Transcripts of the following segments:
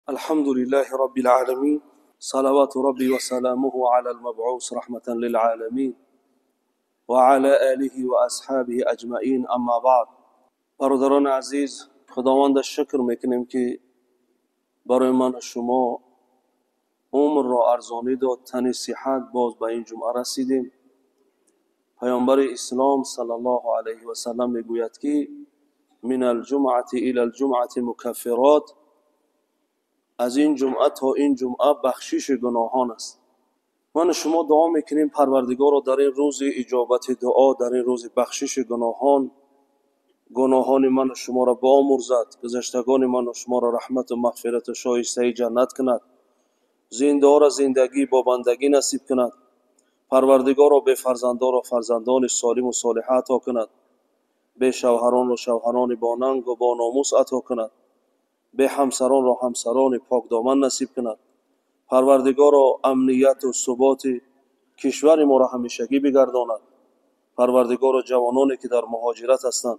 الحمد لله رب العالمين، صلوات ربي وسلامه على المبعوث رحمة للعالمين وعلى آله وأصحابه أجمعين، أما بعد. برادران عزیز، خداوند شکر میکنیم که برای من و شما عمر را ارزانی داد، تن صحت، باز به این جمعه رسیدیم. پیامبر اسلام صلی الله علیه و سلم میگوید که من الجمعة الى الجمعة مکفرات، از این جمعه تا این جمعه بخشش گناهان است. من و شما دعا میکنیم پروردگار را در این روز اجابت دعا، در این روز بخشش گناهان، گناهان من و شما را بیامرزد، گذشتگان من و شما را رحمت و مغفرت و شایسته جنت کند، زنده را زندگی با بندگی نصیب کند، پروردگار را به فرزندان را فرزندان سالم و صالح عطا کند، به شوهران را شوهران با ننگ و با ناموس عطا کند، به همسران را همسران پاک دامن نصیب کند. پروردگار را امنیت و ثبات کشور ما را همیشگی بگرداند. پروردگار را جوانانی که در مهاجرت هستند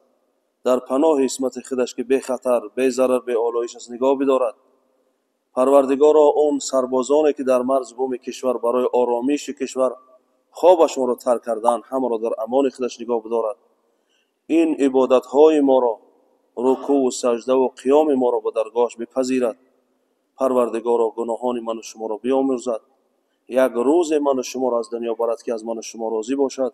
در پناه عصمت خودش که بی خطر، بی ضرر، بی آلایش است نگاه بدارد. پروردگار را اون سربازانی که در مرز بوم کشور برای آرامیش کشور خوابشان را ترک کردن، همه را در امان خودش نگاه بدارد. این عبادت های ما را، رکوع و سجده و قیام ما را به درگاهش بپذیرد. پروردگار را گناهان من و شما را بیامرزد. یک روز من و شما را از دنیا برد که از من و شما راضی باشد.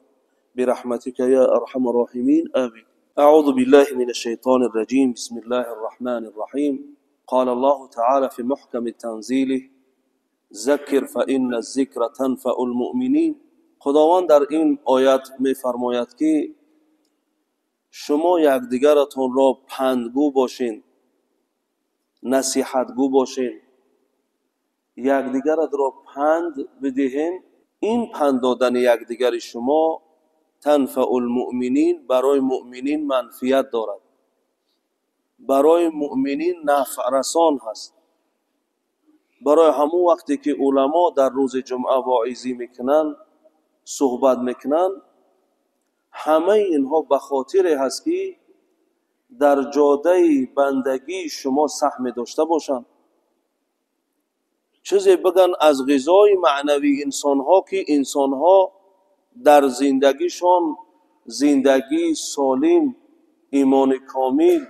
برحمتک یا ارحم الراحمین، آمین. اعوذ بالله من الشیطان الرجیم، بسم الله الرحمن الرحیم. قال الله تعالى في محكم تنزیله ذکر فإن الذکر تنفع المؤمنین. خداوند در این آیت می‌فرماید که شما یکدیگرتون را پندگو باشین، نصیحتگو باشین، یکدیگرت را پند بدهین. این پند دادن یکدیگر شما تنفع المؤمنین، برای مؤمنین منفیت دارد، برای مؤمنین نفع رسان هست. برای همون وقتی که علما در روز جمعه واعظی میکنن، صحبت میکنن، همه اینها به خاطر هست که در جاده بندگی شما سهم داشته باشند. چیزی بگن از غذای معنوی انسانها که انسانها در زندگیشان زندگی سالم، ایمان کامل،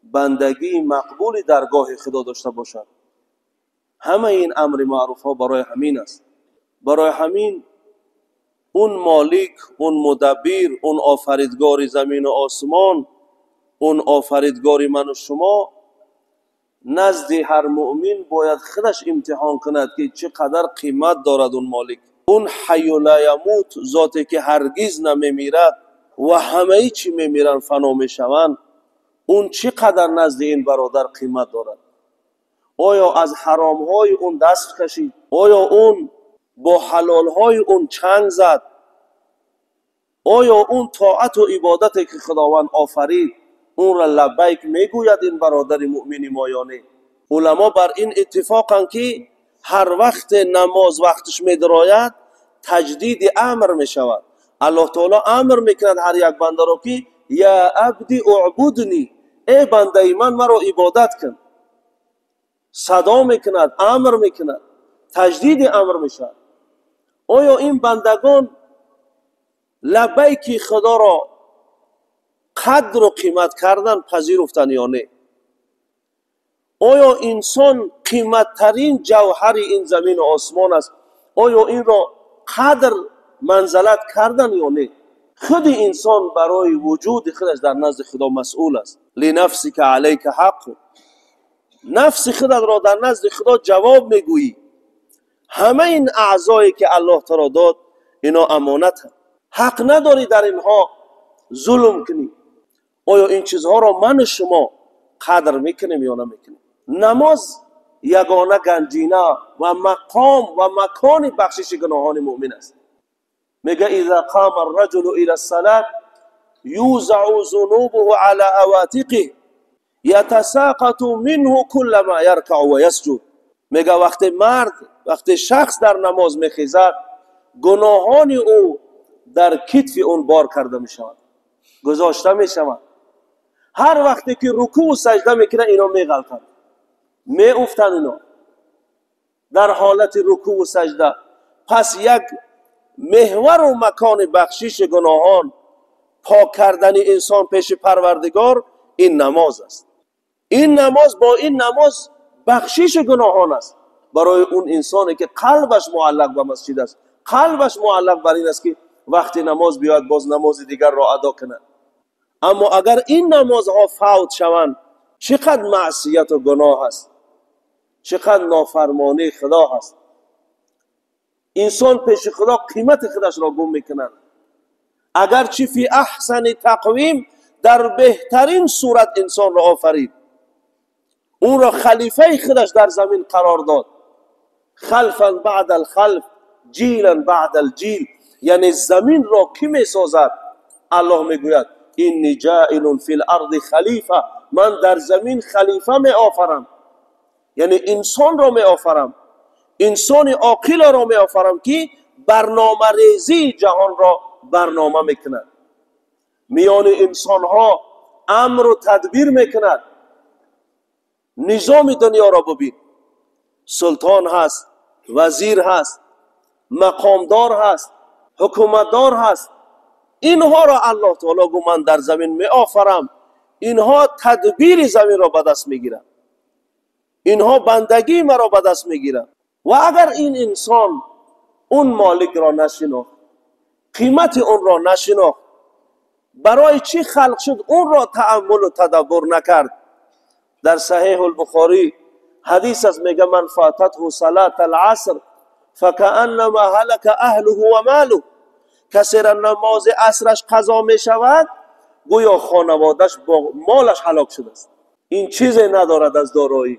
بندگی مقبول درگاه خدا داشته باشند. همه این امر معروف ها برای همین است. برای همین اون مالک، اون مدبر، اون آفریدگار زمین و آسمان، اون آفریدگار من و شما نزد هر مؤمن باید خودش امتحان کند که چقدر قیمت دارد اون مالک، اون حی لا یموت، ذاتی که هرگز نمیمیرد و همه چی میمیرن، فنا میشوند، اون چقدر نزد این برادر قیمت دارد. آیا از حرامهای اون دست کشید؟ آیا اون با حلالهای اون چنگ زد؟ آیا اون طاعت و عبادتی که خداوند آفرید اون را لبیک میگوید این برادر مؤمنی ما یا نه؟ علما بر این اتفاقند که هر وقت نماز وقتش میدراید تجدید امر میشود. الله تعالی امر میکند هر یک بنده را که یا عبدی اعبدنی، ای بنده من مرا عبادت کن. صدا میکند، امر میکند، تجدید امر میشود. آیا این بندگان لبیک خدا را قدر و قیمت کردن پذیرفتن یا نه؟ آیا انسان قیمتترین جوهر این زمین و آسمان است؟ آیا این را قدر منزلت کردن یا نه؟ خود انسان برای وجود خودش در نزد خدا مسئول است. لنفسک علیک حق، نفس خودت را در نزد خدا جواب میگویی. همه این اعضایی که الله تعالی داد اینا امانت هست، حق نداری در اینها ظلم کنی. آیا این چیزها را من و شما قدر میکنیم یا نمیکنیم؟ نماز یگانه گنجینه و مقام و مکان بخشش گناهان مؤمن است. میگه اذا قام الرجل الى الصلاة یوزع ذنوبه على عواتقه یتساقط منه كلما يركع ويسجد. میگه وقتی مرد، وقتی شخص در نماز میخیزد، گناهان او در کتف اون بار کرده میشود، گذاشته میشود. هر وقتی که رکوع و سجده میکنه اینا میغلطند، меуфтанд ино дар ҳолати рукӯъ ва саҷда. Пас як меҳвару макони бахшиши гуноҳон, пок кардани инсон пеши Парвардигор ин намоз аст. Ин намоз, бо ин намоз бахшиши гуноҳон аст барои он инсоне ки қалбаш муаллақ ба масҷид аст, қалбаш муаллақ бар ин аст ки вақти намоз биёяд боз намози дигарро адо кунад. Аммо агар ин намозҳо фавт шаванд, чӣ қадр маъсияту гуноҳ аст, чӣ қадр нофармонии Худо ҳаст. Инсон пеши Худо қимати худашро гум мекунад. Агарчи фи аҳсани тақвим, дар беҳтарин сурат инсонро офарид, онро халифаи худаш дар замин қарор дод. Халфан баъд алхалф, ҷилан баъд алҷил, яъне заминро кӣ месозад? Аллоҳ мегӯяд инни ҷаилун фил арди халифа, ман дар замин халифа меофарам, яъне инсонро меофарам, инсони оқиларо меофарам ки барномарезии ҷаҳонро барнома мекунад, миёни инсонҳо амру тадбир мекунад. Низоми дунёро бубин, султон ҳаст, вазир ҳаст, мақомдор ҳаст, ҳукуматдор ҳаст. Инҳоро Аллоҳ таоло гӯ ман дар замин меофарам, инҳо тадбири заминро ба даст мегиранд, инҳо бандагии маро ба даст мегиранд. Ва агар ин инсон он моликро нашинохт, қимати онро нашинохт, барои чӣ халқ шуд онро тааммулу тадаббур накард. Дар Саҳеҳ Бухорӣ ҳадис аст, мега ман фататҳу салат аласр факааннама ҳалака аҳлуҳу ва малуҳ, касера намози асраш қазо мешавад, гӯё хонаводаш бо молаш ҳалок шудааст. Ин чизе надорад аз дороӣ.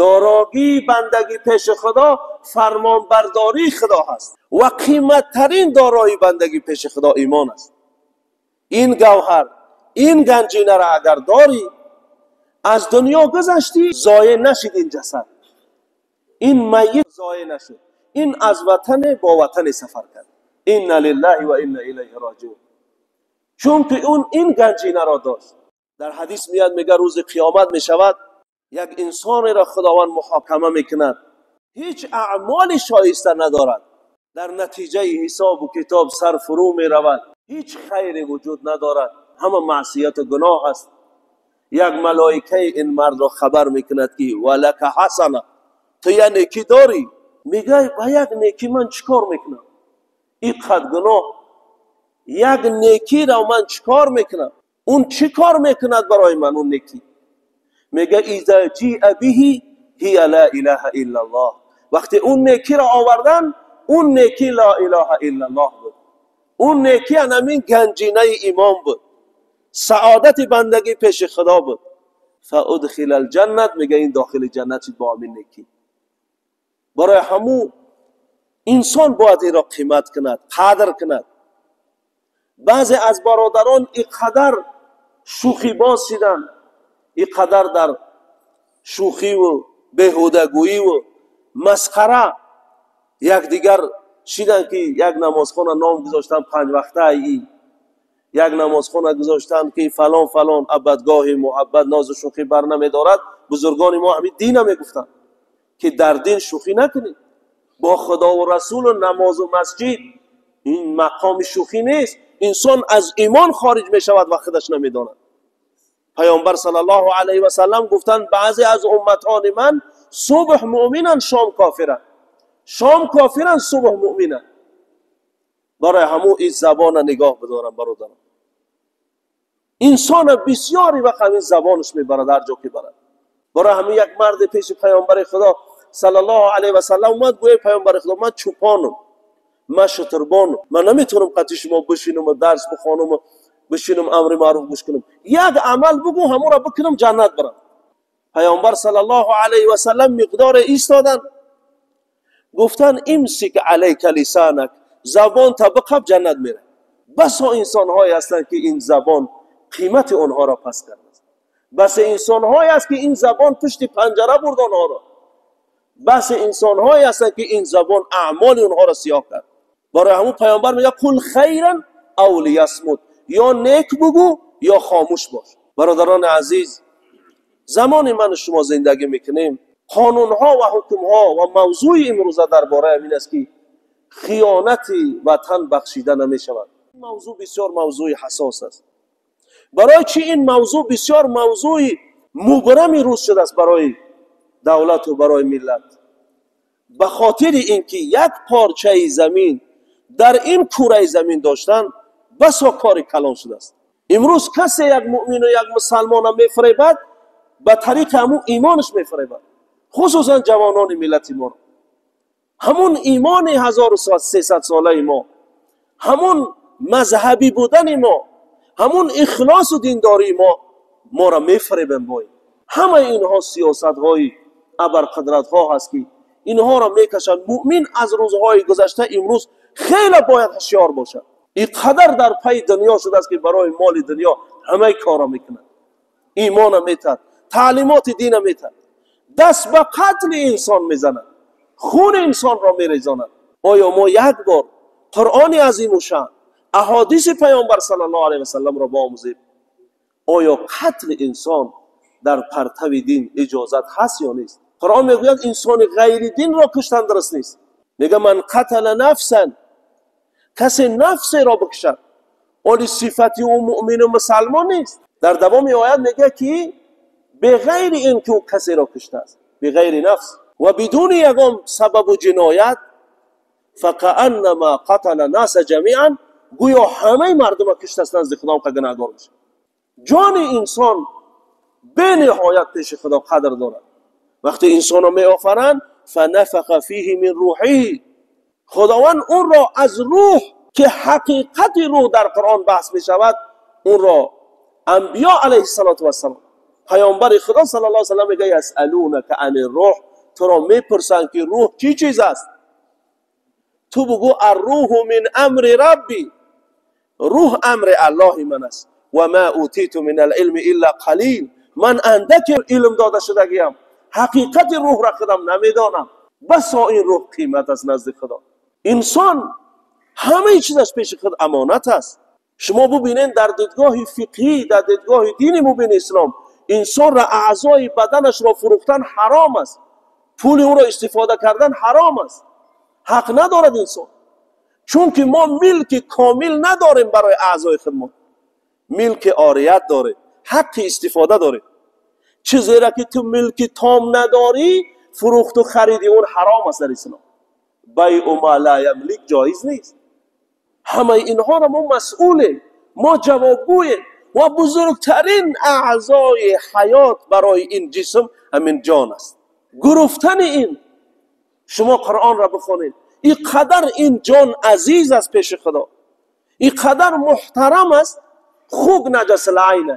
Дорогии бандагӣ пеши Худо фармонбардории Худо ҳаст ва қиматтарин дорои бандагӣ пеши Худо имон аст. Ин гавҳар, ин ганҷинаро агар дорӣ, аз дунё гузаштӣ, зоеъ нашид ин ҷасад, ин майит зоеъ нашуд, ин аз ватане бо ватане сафар кард. Инна лиллаҳи ва инна илайҳи роҷиун. Чунки он ин ганҷинаро дошт. Дар ҳадис меяд, мега рӯзи қиёмат мешавад, як инсонеро Худованд муҳокама мекунад, ҳеҷ аъмоли шоиста надорад, дар натиҷаи ҳисобу китоб сар фурӯ меравад, ҳеҷ хайре вуҷуд надорад, ҳама маъсияту гуноҳ аст. Як малоикаи ин мардро хабар мекунад ки валака ҳасана, ту як некӣ дорӣ. Мегӯяд ба як некӣ ман чӣ кор мекунам? Ин қад гуноҳ, як некиро ман чӣ кор мекунам? Он чӣ кор мекунад барои ман он некӣ? Мега иза ҷиа биҳи ҳия ла илаҳа иллаллоҳ. Вақте он некиро овардан, он некӣ ла илаҳа иллаллоҳ буд. Он некӣ ҳамин ганҷинаи имон буд, саодати бандагӣ пеши Худо буд. фаудхила алҷаннат, мега ин дохили ҷаннат шуд бо ҳамин некӣ. Барои ҳамун инсон бояд инро қимат кунад, қадр кунад. Баъзе аз бародарон ин қадар шӯхибоз шиданд, ин қадар дар шӯхиву беҳудагӯиву масхара якдигар шиданд ки як намозхона ном гузоштанд панҷвақтаи, як намозхона гузоштанд ки фалон фалон абадгоҳи муҳаббат нозу шӯхӣ бар намедорад. Бузургони мо ҳамин дина мегуфтанд ки дар дин шӯхӣ накунед, бо Худову Расулу намозу масҷид ин мақоми шӯхӣ нест. Инсон аз имон хориҷ мешавад ва худаш намедонад. Паёмбар саллаллоҳу алайҳи васаллам гуфтанд баъзе аз умматони ман субҳ муъминанд, шом кофиранд, шом кофиранд, субҳ муъминанд. Барои ҳамун ин забона нигоҳ бидорам бародарам. Инсона бисёри вақт ҳамин забонаш мебарад ҳар ҷо ки барад. Барои ҳамин як марде пеши паёмбари Худо саллаллоҳу алайҳи васаллам омад, гӯяд паёмбари Худо ман чӯпонам, ман шутурбонам, ман наметавонам қатъи шумо бишинам ва дарс бихонам ва бишинам амри маъруф гӯш кунам, як амал бигӯ ҳамонро бикунам ҷаннат барам. Паёмбар саллаллоҳу алайҳи васаллам миқдоре истоданд, гуфтанд имсик алайка лисанак, забонта биқаб ҷаннат меравӣ. Басо инсонҳое ҳастанд ки ин забон қимати онҳоро пас кардааст. Басе инсонҳое аст ки ин забон пушти панҷара бурд онҳоро. Басе инсонҳое ҳастанд ки ин забон аъмоли онҳоро сиёҳ кард. Барои ҳамун паёмбар мегӯяд қул хайран ав лиясмут, ё нек бугӯ ё хомӯш бош. Бародарони азиз, Замони ман шумо зиндагӣ мекунем, қонунҳо ва ҳукмҳо ва мавзӯи имрӯза дар бораи ҳамин аст, ки хиёнати ватан бахшида намешавад. Ин мавзӯъ бисёр мавзӯи ҳассос аст. Барои чӣ ин мавзӯъ бисёр мавзӯи мубрами рӯз шудааст барои давлату барои миллат? Ба хотири ин ки як порчаи замин дар ин кураи замин доштан басо кори калон шудааст. Имрӯз касе як муъмину як мусалмона мефиребад, ба тариқи ҳамун имонаш мефиребад, хусусан ҷавонони миллати моро. Ҳамун имони 1300 солаи мо, ҳамун мазҳабӣ будани мо, ҳамун ихлосу диндории мо моро мефиребанд. Бо ҳамаи инҳо сиёсатҳои абарқудратҳо ҳаст, ки инҳоро мекашанд. Муъмин аз рӯзҳои гузашта имрӯз хеле бояд ҳушёр бошад. Ин қадар дар пайи дунё шудааст, ки барои моли дунё ҳамаи корро мекунад, имона метад, таълимоти дина метад, даст ба қатли инсон мезанад, хуни инсонро мерезонад. Оё мо як бор Қуръони азимушшаън, аҳодиси Паёмбар саллаллоҳу алайҳи васалламро биомӯзем? Оё қатли инсон дар партави дин иҷозат ҳаст ё нест? Қуръон мегӯяд, инсони ғайри динро куштан дуруст нест. Мега ман қатала нафсан, касе нафсеро бикушад, оли сифати ӯ муъмину мусалмон нест. Дар давоми оят мегӯяд, ки беғайри ин ки ӯ касеро куштааст, беғайри нафс ва бидуни ягон сабабу ҷиноят, факааннама қатала наса ҷамиан, гӯё ҳамаи мардума куштааст, назди Худо гунаҳгор мешавад. Ҷони инсон бениҳоят пеши Худо қадр дорад. Вақте инсонро меофаранд, фанафаха фиҳи мин рӯҳиҳи, Худованд онро аз рӯҳ, ки ҳақиқати рӯҳ дар Қуръон баҳс мешавад, онро анбиё алайҳиссалоту вассалом, паёмбари Худо саллаллоҳу алайҳи васаллам мегӯяд: ясалунака ани рӯҳ, туро мепурсанд, ки рӯҳ чӣ чиз аст? Ту бугӯ: аррӯҳу мин амри рабби, рӯҳ амри Аллоҳи ман аст. Ва ма утиту мин алилми илла қалил, ман андаке илм дода шудагиям, ҳақиқати рӯҳро худам намедонам. Басо ин рӯҳ қимат аст назди Худо. Инсон ҳамаи чизаш пеши худ амонат аст. Шумо бубинед, дар дидгоҳи фиқҳӣ, дар дидгоҳи дини мубини ислом, инсонро аъзои баданашро фурӯхтан ҳаром аст, пули ӯро истифода кардан ҳаром аст, ҳақ надорад инсон, чунки мо милки комил надорем барои аъзои худмон, милки орият дорем, ҳаққи истифода дорем. Чизеро ки ту милки том надорӣ, фурӯхту хариди он ҳаром аст дар ислом. Байъу ма ла ямлик ҷоиз нест. Ҳамаи инҳоро мо масъулем, мо ҷавобгӯем ва бузургтарин аъзои ҳаёт барои ин ҷисм ҳамин ҷон аст. Гуруфтани ин, шумо Қуръонро бихонед, ин қадар ин ҷон азиз аст пеши Худо, ин қадар муҳтарам аст. Хук наҷасил айна,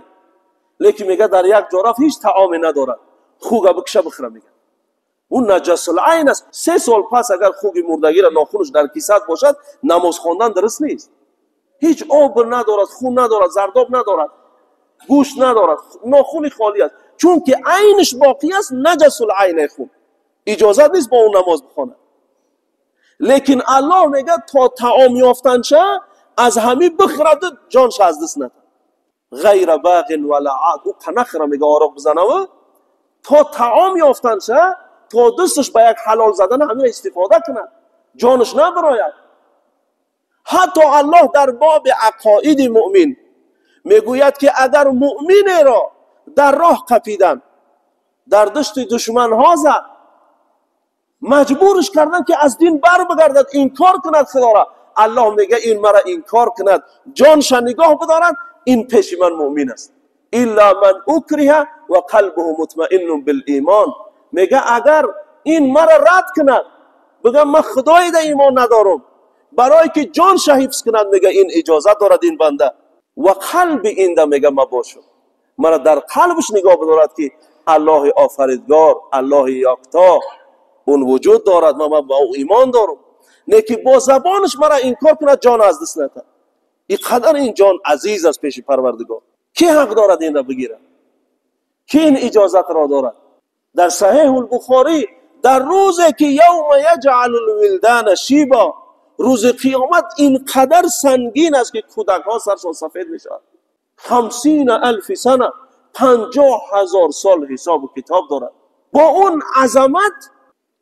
лекин мега дар як ҷо рафт, ҳеҷ таоме надорад, хуга бикша бихӯра, мега ӯ наҷасул айн аст. 3 сол пас агар хуги мурдагиро нохунаш дар кисат бошад, намоз хондан дуруст нест. Ҳеҷ об надорад, хун надорад, зардоб надорад, гӯшт надорад, нохуни холӣ аст, чунки айниш боқӣ аст, наҷасул айнаи хун, иҷозат нест бо ӯ намоз бихонад. Лекин Аллоҳ мегӯяд, то таом ёфтанша аз ҳамин бихӯраду ҷонша аз даст надад. Ғайра бағин вала ад, ӯ қанахра, мега ороқ бизанаву то таом ёфтанша, то дасташ ба як ҳалол задан ҳамина истифода кунад, ҷонаш набарояд. Ҳатто Аллоҳ дар боби ақоиди муъмин мегӯяд, ки агар муъминеро дар роҳ қапидан, дар дасти душманҳо зад, маҷбурш кардан, ки аз дин бар бигардад, инкор кунад Худоро, Аллоҳ мега ин мара инкор кунад, ҷонша нигоҳ бидорад, ин пеши ман муъмин аст. Илла ман укриҳа ва қалбуҳу мутмаиннун билимон, мега агар ин мара рад кунад, бигам ман Худоида имон надорам, барое ки ҷонша ҳифз кунад, мега ин иҷозат дорад ин банда. Ва қалби инда мега ма бошам, мара дар қалбш нигоҳ бидорад, ки Аллоҳи офаридгор, Аллоҳи якто он вуҷуд дорад, ман ба ӯ имон дорам, не ки бо забонаш мара инкор кунад, ҷон аз даст надиҳад. Ин қадар ин ҷон азиз аст пеши Парвардигор. Ки ҳақ дорад инро бигирад? Ки ин иҷозатро дорад? Дар Саҳеҳул Бухорӣ, дар рӯзе ки явма яҷъалул вилдана шиба, рӯзи қиёмат ин қадар сангин аст, ки кӯдакҳо саршон сафед мешавад. 50,000 сана, 50,000 сол ҳисобу китоб дорад. Бо он азамат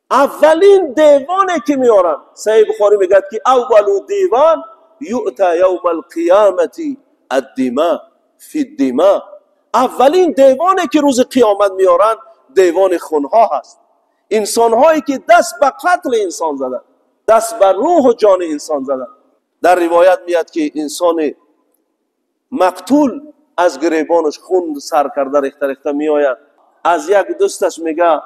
аввалин девоне ки меоранд, Саҳеҳи Бухорӣ мегӯяд ки аввалу девон юъта явма алқиёмати аддима фи ддима, аввалин девоне ки рӯзи қиёмат меоранд девони хунҳо ҳаст. Инсонҳое ки даст ба қатли инсон заданд, даст ба рӯҳу ҷони инсон заданд. Дар ривоят меяд ки инсони мақтул аз гиребонаш хун сар карда рехта рехта меояд, аз як дӯсташ мега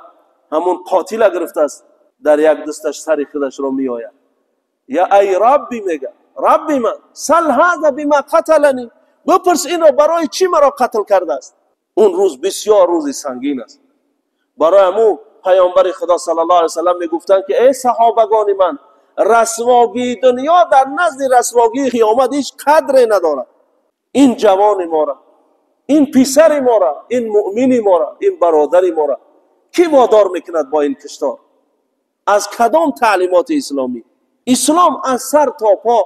ҳамон қотила гирифтааст, дар як дӯсташ сари худашро меояд. Я ай Рабби, мега, Рабби ман, сал ҳаза бима қаталани, бипурс инро барои чӣ маро қатл кардааст. Он рӯз бисёр рӯзи сангин аст. Барои ҳамун паёмбари Худо саллаллоҳу алайҳи васаллам мегуфтанд ки эй саҳобагони ман, расвогии дунё дар назди расвогии қиёмат ҳеҷ қадре надорад. Ин ҷавони мора, ин писари мора, ин муъмини мора, ин бародари мора кӣ водор мекунад бо ин киштор? Аз кадом таълимоти исломӣ? Ислом аз сар то по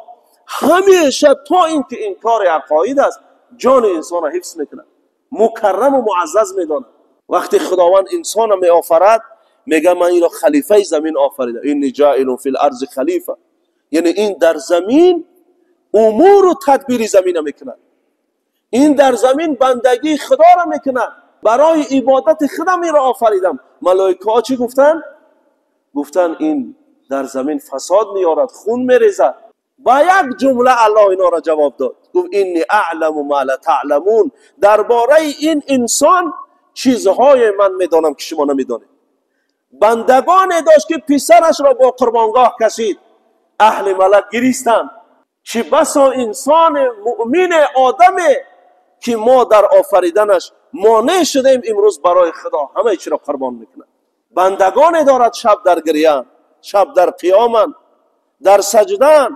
ҳамеша то ин ки инкори ақоид аст, ҷони инсонро ҳифз мекунад, мукарраму муаззаз медонад. Вақте Худованд инсонро меофарад, мега ман инро халифаи замин офаридам, инни ҷоилун фил арзи халифа, яъне ин дар замин умуру тадбири замина мекунад, ин дар замин бандагии Худоро мекунад, барои ибодати худам инро офаридам. Малоикаҳо чӣ гуфтанд? Гуфтанд ин дар замин фасод меорад, хун мерезад. Ба як ҷумла Аллоҳ инҳоро ҷавоб дод, гуфт инни аъламу ма ла таъламун, дар бораи ин инсон чизҳое ман медонам ки шумо намедонед. Бандагоне дошт ки писарашро бо қурбонгоҳ кашид, аҳли малак гиристанд. Чӣ басо инсони муъмине, одаме ки мо дар офариданаш монеъ шудем, имрӯз барои Худо ҳамаи чиро қурбон мекунад. Бандагоне дорад шаб дар гириянд, шаб дар қиёманд, дар саҷдаанд.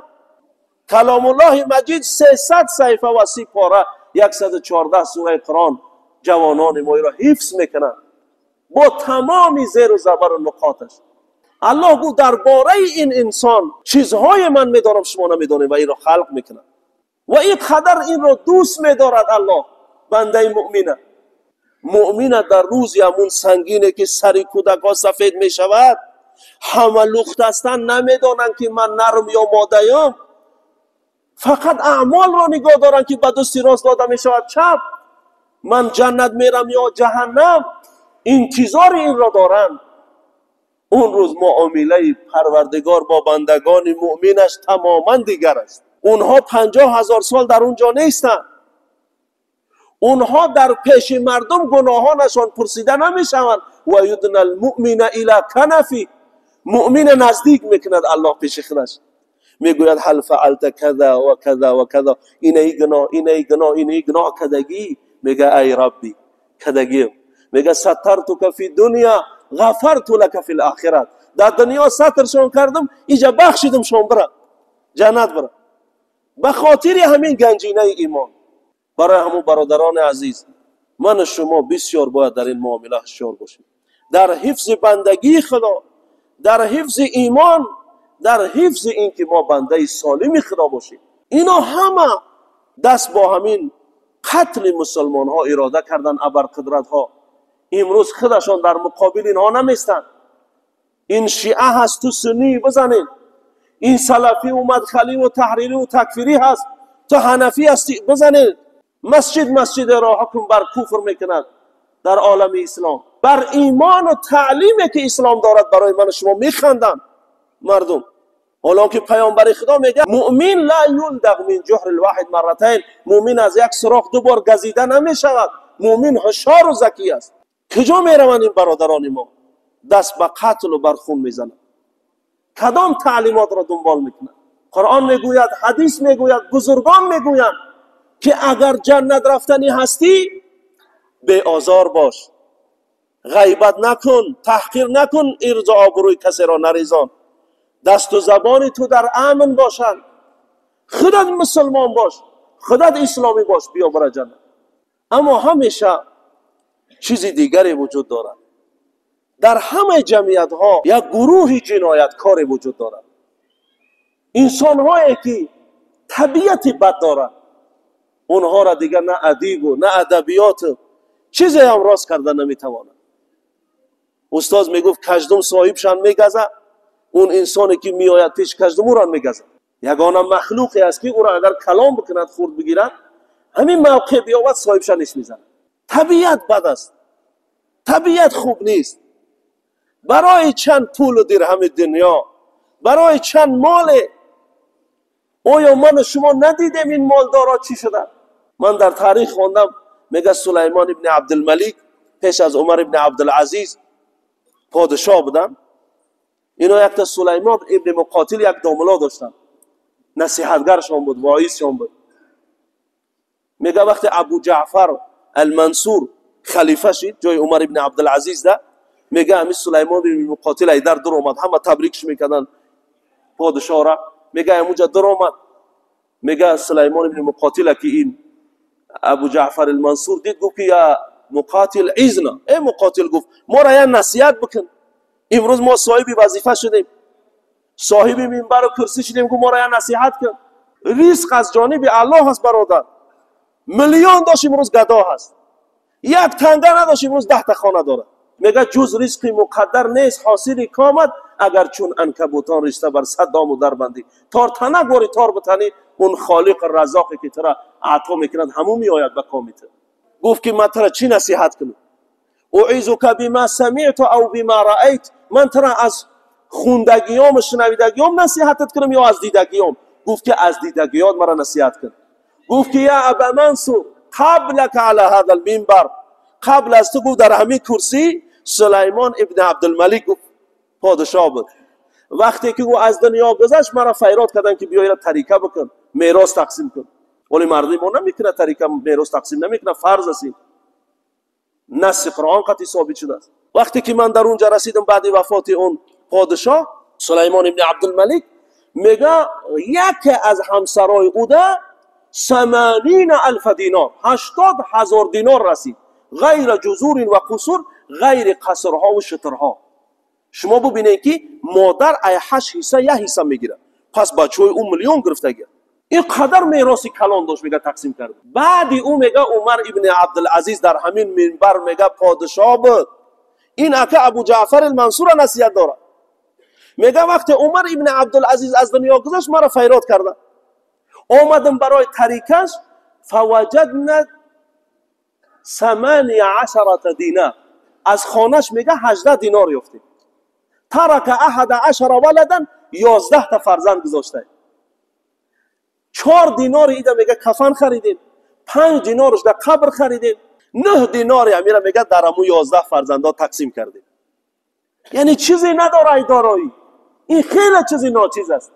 Каломуллоҳи Маҷид 300 саҳифа ва 30 пора, 114 сураи Қуръон ҷавонони мо иро ҳифз мекунанд бо тамоми зеру забару нуқоташ. Аллоҳ гуфт дар бораи ин инсон чизҳое ман медонам шумо намедонед ва инро халқ мекунад. Ва ин қадар инро дӯст медорад Аллоҳ бандаи муъмина. Муъмина дар рӯзи ҳамун сангине ки сари кӯдакҳо сафед мешавад, ҳама лухт ҳастанд, намедонанд ки ман нарм ё модаём, фақат аъмолро нигоҳ доранд ки ба дӯсти рост дода мешавад чап, ман ҷаннат мерам ё ҷаҳаннам, интизори инро доранд. Он рӯз муомилаи Парвардигор бо бандагони муъминаш тамоман дигар аст. Онҳо 50,000 сол дар он ҷо нестанд. Онҳо дар пеши мардум гуноҳонашон пурсида намешаванд. Ва юдна алмуъмина ила канафи, муъмина наздик мекунад Аллоҳ пеши худаш, мегӯяд ҳал фаалта каза ва каза ва каза, инаи гуноҳ, инаи гуноҳ, инаи гуноҳ кадагӣ. Мега ай Рабби, кадагиам. Мега сатартука фи дуня ғафарту лака фил охират, дар дунё сатршон кардам, иҷа бахшидам шон, бира ҷаннат бира. Ба хотири ҳамин ганҷинаи имон. Барои ҳамун бародарони азиз, ману шумо бисёр бояд дар ин муомила ҳушёр бошем, дар ҳифзи бандагии Худо, дар ҳифзи имон, дар ҳифзи ин ки мо бандаи солими Худо бошем. Ино ҳама даст бо ҳамин қатли мусулмонҳо ирода кардан абарқудратҳо. Имрӯз худашон дар муқобили инҳо наместанд. Ин шиа ҳаст, ту суннӣ бизанед, ин салафиву мадхаливу таҳририву такфирӣ ҳаст, ту ҳанафӣ ҳастӣ бизанед. Масҷид масҷидеро ҳукм бар куфр мекунад дар олами ислом. Бар имону таълиме ки ислом дорад барои ману шумо механданд мардум. Ҳоло ки паёмбари Худо мегӯяд муъмин ла юлдағ мин ҷуҳри лвоҳид марратайн, муъмин аз як суроқ ду бор газида намешавад, муъмин ҳушёру закӣ аст. Куҷо мераванд ин бародарони мо? Даст ба қатлу бар хун мезананд. Кадом таълимотро дунбол мекунанд? Қуръон мегӯяд, ҳадис мегӯяд, бузургон мегӯянд ки агар ҷаннат рафтанӣ ҳастӣ, беозор бош, ғайбат накун, таҳқир накун, ирзу обрӯи касеро нарезон, дасту забони ту дар амн бошанд, худат мусулмон бош, худат исломӣ бош, биё бара ҷаннат. Аммо ҳамеша чизи дигаре вуҷуд дорад. Дар ҳамаи ҷамъиятҳо як гурӯҳи ҷинояткоре вуҷуд дорад, инсонҳое ки табиати бад доранд. Онҳоро дигар на адибу на адабиёту Чизе ҳам рост карда наметавонад. Устоз мегуфт, каждум соҳибшан мегаза, он инсоне ки меояд пеш каждум ӯро мегаза. Ягона махлуқе аст, ки ӯро агар калом бикунад, хурд бигирад, ҳамин мавқеъ биёбад, соҳибша неш мезанад. Табиат бад аст, табиат хуб нест. Барои чанд пулу дирҳами дунё, барои чанд моле, оё ману шумо надидем ин молдоро чӣ шуда? Ман дар таърих хондам, мега Сулаймон ибни Абдулмалик пеш аз Умар ибни Абдулазиз подишоҳ буданд. Ино якта Сулаймон ибни Муқотил як домуло доштанд, насиҳатгаршон буд, воизшон буд. Мега вақте Абу Ҷаъфар Алмансур халифа шид ҷои Умар ибни Абдулазиз да, мега ҳами Сулаймон ибни Муқотил айдар дур омад, ҳама табрикш мекарданд подишоҳра. Мега ҳамунҷа дур омад, мега Сулаймон ибни Муқотила ки ин Абу Ҷаъфар Алмансур дид, гуфт ки я Муқотил, изна, э Муқотил, гуфт, моро я насиҳат бикун, имрӯз мо соҳиби вазифа шудем, соҳиби минбару курсӣ шудем, гуфт, моро я насиҳат кун. Ризқ аз ҷониби Аллоҳ аст, бародар. Миллион дошт, имрӯз гадо ҳаст, як танга надошт, имрӯз 10та хона дорад. Мега ҷуз ризқи муқаддар нест ҳосили комат, агар чун анкабутон ришта бар сад дому дарбандӣ. Тор танак бори тор битанӣ, он холиқ разоқе ки тура ато мекунад, ҳамун меояд ба коми ту. Гуфт ки ман тура чӣ насиҳат кунам? Уизука бима самиъту ав бима раайт, ман тура аз хундагиёму шунавидагиём насиҳатат кунам ё аз дидагиём? Гуфт ки аз дидагиёт мара насиҳат кун. Гуфт ки я Аба Мансур, қаблака ала ҳада алминбар, қабл аз ту, гуфт, дар ҳамин курсӣ Сулаймон ибни Абдулмалик, гуфт, подишоҳ буд. Вақте ки ӯ аз дунё гузашт, маро файрод карданд, ки биё, тарика бикун, мерос тақсим кун. Вале мардуми мо намекунад тарика, мерос тақсим намекунад, фарз аст, ин насси Қуръон қатъи собит шудааст. Вақте ки ман дар унҷа расидам баъди вафоти он подишоҳ Сулаймон ибни Абдулмалик, мега яке аз ҳамсарои ӯда 80,000 динор, 80,000 динор расид, ғайра ҷузурин ва қусур, ғайри қасрҳову шутрҳо. Шумо бубинед, ки модар ай ҳашт ҳисса як ҳисса мегирад, пас бачаҳои ӯ миллион гирифтагия. Ин қадар мероси калон дошт, мега тақсим кард. Баъди ӯ, мега, Умар ибни Абдулазиз дар ҳамин минбар, мега, подишоҳ буд. Ин ака Абу Ҷаъфар Мансура насиҳат дорад. Мега вақте Умар ибни Абдулазиз аз дунё гузашт, маро файрод карда, омадам барои тарикаш, фаваҷадна 18 динар, аз хонаш, мега, 18 динор ёфтем. Тарака 11 валадан, 11та фарзанд гузошта. 4 динори ида, мега, кафан харидем, 5 динорш да қабр харидем, 9 динори амира, мега, дар аму 11 фарзандо тақсим кардем. Яъне чизе надора дороӣ, ин хеле чизи ночиз аст.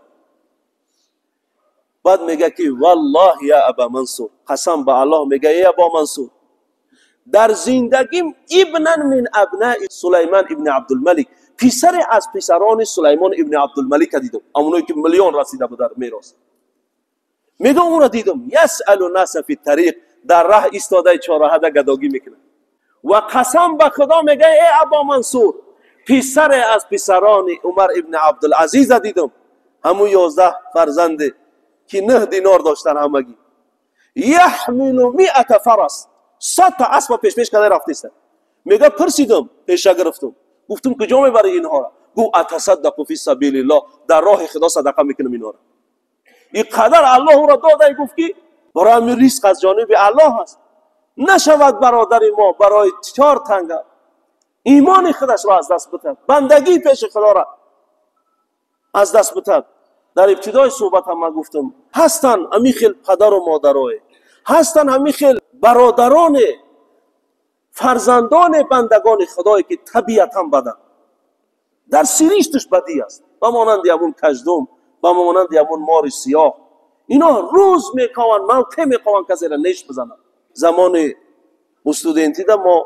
Баъд мега ки валлоҳи я Аба Мансур, қасам ба Аллоҳ, мега, е Або Мансур, дар зиндагим ибнан мин абнаи Сулайман ибни Абдулмалик, писаре аз писарони Сулаймон ибни Абдулмалика дидам, амоное ки миллион расида буд дар мерос, мега, ӯро дидам, ясалу наса фи тариқ, дар раҳ истодаи чораҳада гадогӣ мекунад. Ва қасам ба Худо, мега, э Або Мансур, писаре аз писарони Умар ибни Абдулазиза дидам, ҳамун 11 фарзанде ки 9 динор доштан ҳамагӣ, яҳмилу миата фарас, 100та аспа пешпеш карда рафтеста. Мега пурсидам, пеша гирифтам, гуфтам, куҷо мебарӣ инҳоро? Гуфт, атасаддақу фи сабилиллоҳ, дар роҳи Худо садақа мекунам инҳоро. Ин қадар Аллоҳ ӯро додай. Гуфт ки барои ҳамин ризқ аз ҷониби Аллоҳ аст. Нашавад бародари мо барои чор танга имони худашро аз даст битад, бандагии пеши Худоро аз даст битад. Дар ибтидои суҳбатам ман гуфтам, ҳастанд ҳамин хел падару модарое, ҳастанд ҳамин хел бародароне, фарзандоне бандагони Худое, ки табиатан баданд, дар сиришташ бадӣ аст, ба монанди ҳамун каждум, ба монанди ҳамун мори сиёҳ. Ино рӯз мекованд, мавқеъ мекованд касеро неш бизананд. Замони студентида мо,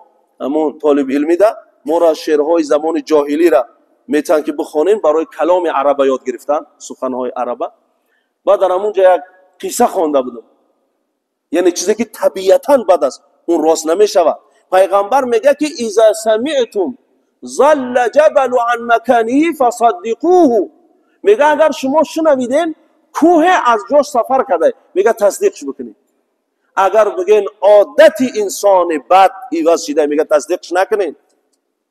ҳамун толибилмида, моро шеърҳои замони ҷоҳилира метаванд ки бихонем барои каломи араба ёд гирифтан, суханҳои араба. Баъд дар ҳамун ҷа як қисса хонда будам. Яъне чизе ки табиатан бад аст, он рост намешавад. Пайғамбар мегӯяд ки иза самиътум залла ҷабалу ан маканиҳи фасаддиқуҳу, мега, агар шумо шунавидем кӯҳе аз ҷош сафар карда, мега, тасдиқш бикунед. Агар бигӯен одати инсони бад иваз шида, мега тасдиқш накунед.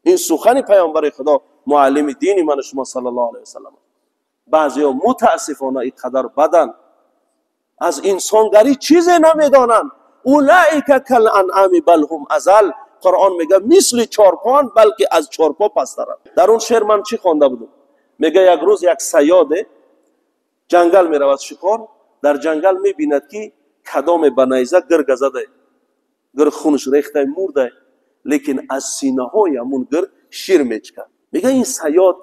Ин сухани паёмбари Худо, муаллими дини ман шумо саллаллоҳу алайҳи васаллам. Баъзеҳо мутаассифона ин қадар баданд, аз инсонгарӣ чизе намедонанд. Улаика кал-анъами бал ҳум азал. Қуръон мега мисли чорпоан, балки аз чорпо пасттаранд. Дар он шеър ман чӣ хонда будам? Мега як рӯз як саёде ҷангал меравад шикор, дар ҷангал мебинад ки кадоме ба найза гирга задай, гирг хунаш рехтай, мурдай, лекин аз синаҳои ҳамун гирг шир мечикад. Мега ин саёд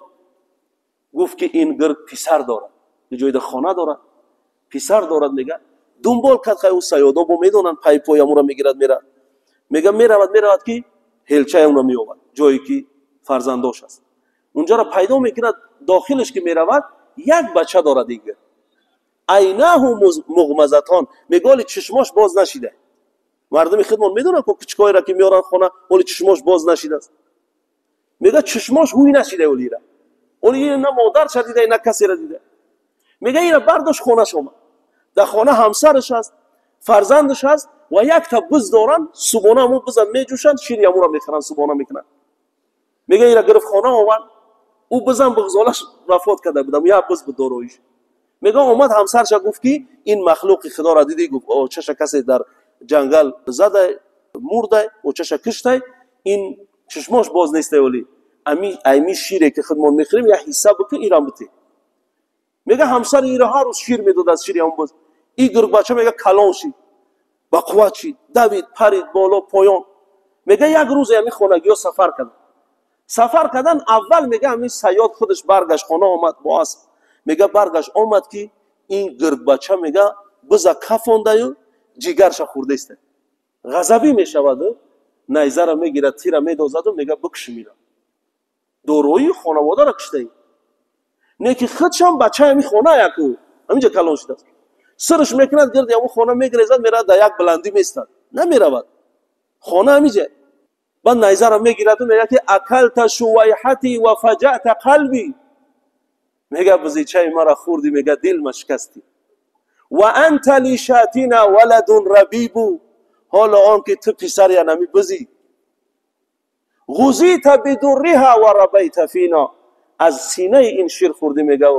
гуфт ки ин гирг писар дорад, ҷойда хона дорад, писар дорад. Мега дунбол кард, хай ӯ саёдо бо медонанд, пайпои ҳамура мегирад, меравад. Мега меравад ки ҳелчаи онро меёбад, ҷое ки фарзандош аст. Унҷоро пайдо мекунад, дохилаш ки меравад, як бача дорад ин гирг. Айнаҳу муғмазатон, мега оли чишмош боз нашида. Мардуми худмон медонанд, ко кучкоеро ки меоранд хона, оли чишмош боз нашидааст. Мега чишмош ҳуй нашида олира. Оли на модарша дида, на касеро дида. Мега ира бардошт, хонаш омад. Дар хона ҳамсараш аст, фарзандаш аст ва якта биз доранд. Субона ҳамун биза меҷӯшанд, шири ҳамуро мехӯранд, субона мекунанд. Мега ира гирифт, хона овард. Ӯ бизам буғзолаш вафот карда будам, як биз буд дороиш. Мега омад, ҳамсарша гуфт ки ин махлуқи худоро дидӣ? Гуфт очаша касе дар ҷангал задай, мурдай, очаша киштай, ин чишмош боз нестай, оли ами шире ки худмон мехӯрем як ҳисса бикун, ирам бите. Мега ҳамсари ира ҳар рӯз шир медод аз шири ҳамон боз. И гургбача мега калон шид, ба қувват шид, давид, парид боло поён. Мега як рӯзе ҳамин хонагиҳо сафар карданд. Сафар кардан аввал мега ҳамин саёд худаш баргашт, хона омад бо асп. Мега баргашт омад ки ин гургбача мега биза кафондаю ҷигарша хӯрдаиста. Ғазабӣ мешаваду найзара мегирад, тира медозаду мега бикушим ира. Дороии хонаводаро киштаи. Не ки худшам бачаи ҳамин хона яку ҳаминҷа калон шудааст. Сирш мекунад, гирди ҳамун хона мегрезад, меравад дар як баландӣ местад. Намеравад. Хона ҳаминҷа. Баъд найзаро мегираду мега ки акалта шувайҳати ва фаҷаъта қалби. Мега бизичаи мара хӯрдӣ, мега дилма шикастӣ. Ва анта лишатина валадун рабибу. Ҳоло он ки ту писари анами бизӣ. Ғузита бидурриҳа ва рабайта фина. Аз синаи ин шир хӯрдӣ, мега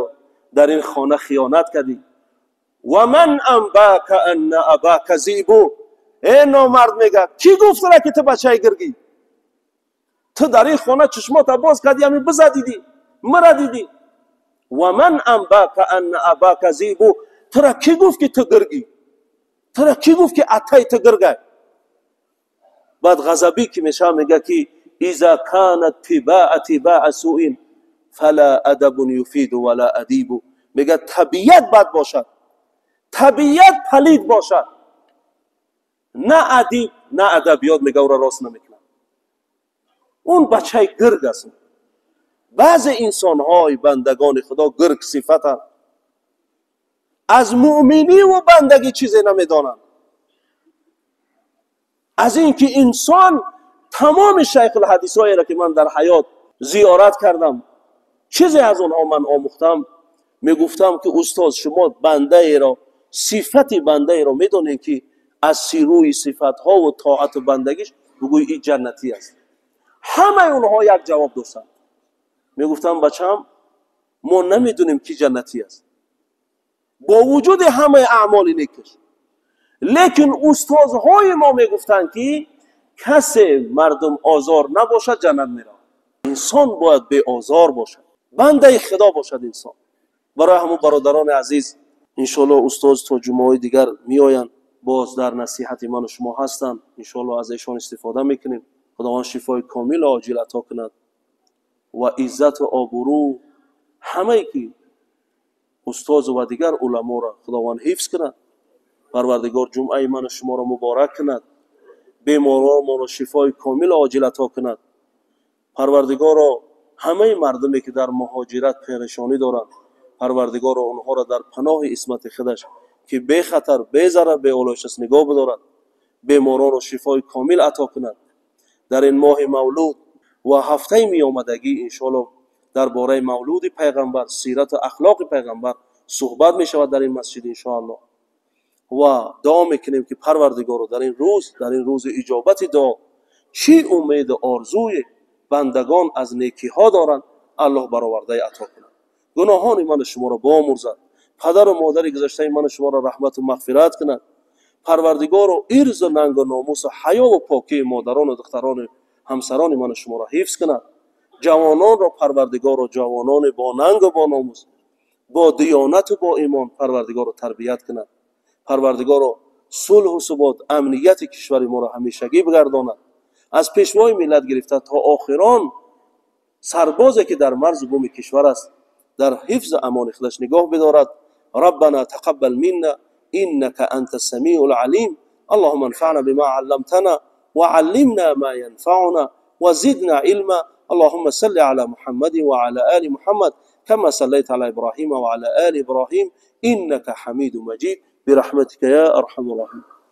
дар ин хона хиёнат кардӣ. Ва ман анбака анна абака зибу. Э номард, мега кӣ гуфтара ки ту бачаи гиргӣ? Ту дар ин хона чишмота боз кардӣ, ҳамин биза дидӣ, мара дидӣ. Ва ман анбака анна абака зибу. Тура кӣ гуфт ки ту гиргӣ? Тура кӣ гуфт ки атаи ту гиргай? Баъд ғазабӣ ки мешава, мега ки иза канат тибаа тибаа суин фала адабун юфиду вала адибу. Мега табиат бад бошад, табиат палид бошад, на адиб на адабиёт мега ӯро рост намекунад. Он бачаи гирг аст. Баъзе инсонҳои бандагони Худо гирг сифатанд, аз муъминиву бандагӣ чизе намедонанд. Аз ин ки инсон тамоми шайхулҳадисҳоеро ки ман дар ҳаёт зиёрат кардам, чизе аз онҳо ман омӯхтам, мегуфтам ки устоз, шумо бандаеро, сифати бандаеро медонед ки аз сирӯи сифатҳову тоату бандагиш бигӯй ин ҷаннатӣ аст? Ҳамаи онҳо як ҷавоб доштанд. Мегуфтам бачам, мо намедонем ки ҷаннатӣ аст бо вуҷуди ҳамаи аъмоли некаш, лекин устозҳои мо мегуфтанд ки касе мардум озор набошад, ҷаннат меравад. Инсон бояд беозор бошад, бандаи Худо бошад инсон. Барои ҳамун бародарони азиз, иншоалло устоз то ҷумъаҳои дигар меоянд, боз дар насиҳати ману шумо ҳастанд. Иншоалло аз эшон истифода мекунем. Худованд шифои комилу оҷил ато кунад ва иззату обрӯ ҳамае ки устозу ва дигар уламоро Худованд ҳифз кунад. Парвардигор ҷумъаи ману шуморо муборак кунад, беморонмонро шифои комилу оҷил ато кунад. Парвардигоро, ҳамаи мардуме ки дар муҳоҷират перешонӣ доранд, Парвардигоро, онҳоро дар паноҳи исмати худаш ки бехатар, безарар, беолоиш аст, нигоҳ бидорад. Беморонро шифои комил ато кунад. Дар ин моҳи мавлуд ва ҳафтаи меомадагӣ иншоалло дар бораи мавлуди пайғамбар, сирату ахлоқи пайғамбар суҳбат мешавад дар ин масҷид иншоалло. Ва дуо мекунем, ки Парвардигоро, дар ин рӯз, дар ин рӯзи иҷобати дуо, чӣ умеду орзуе бандагон аз некиҳо доранд, Аллоҳ баровардаи ато кунад, гуноҳони ману шуморо биомӯрзад, падару модари гузаштаи ману шуморо раҳмату мағфират кунад. Парвардигоро, ирзу нангу номусу ҳаёву покии модарону духтарону ҳамсарони ману шуморо ҳифз кунад. Ҷавононро, Парвардигоро, ҷавононе бо нангу бо номус, бо диёнату бо имон, Парвардигоро, тарбият кунад. Парвардигоро, сулҳу субот, амнияти кишвари моро ҳамешагӣ бигардонад, аз пешвои миллат гирифта то охирон сарбозе, ки дар марзу буми кишвар аст, дар ҳифзу амони худаш нигоҳ бидорад. ربنا تقبل منا إنك أنت السميع العليم. اللهم انفعنا بما علمتنا وعلمنا ما ينفعنا وزدنا علما. اللهم صل على محمد وعلى آل محمد كما صليت على إبراهيم وعلى آل إبراهيم إنك حميد مجيد، برحمتك يا أرحم الراحمين.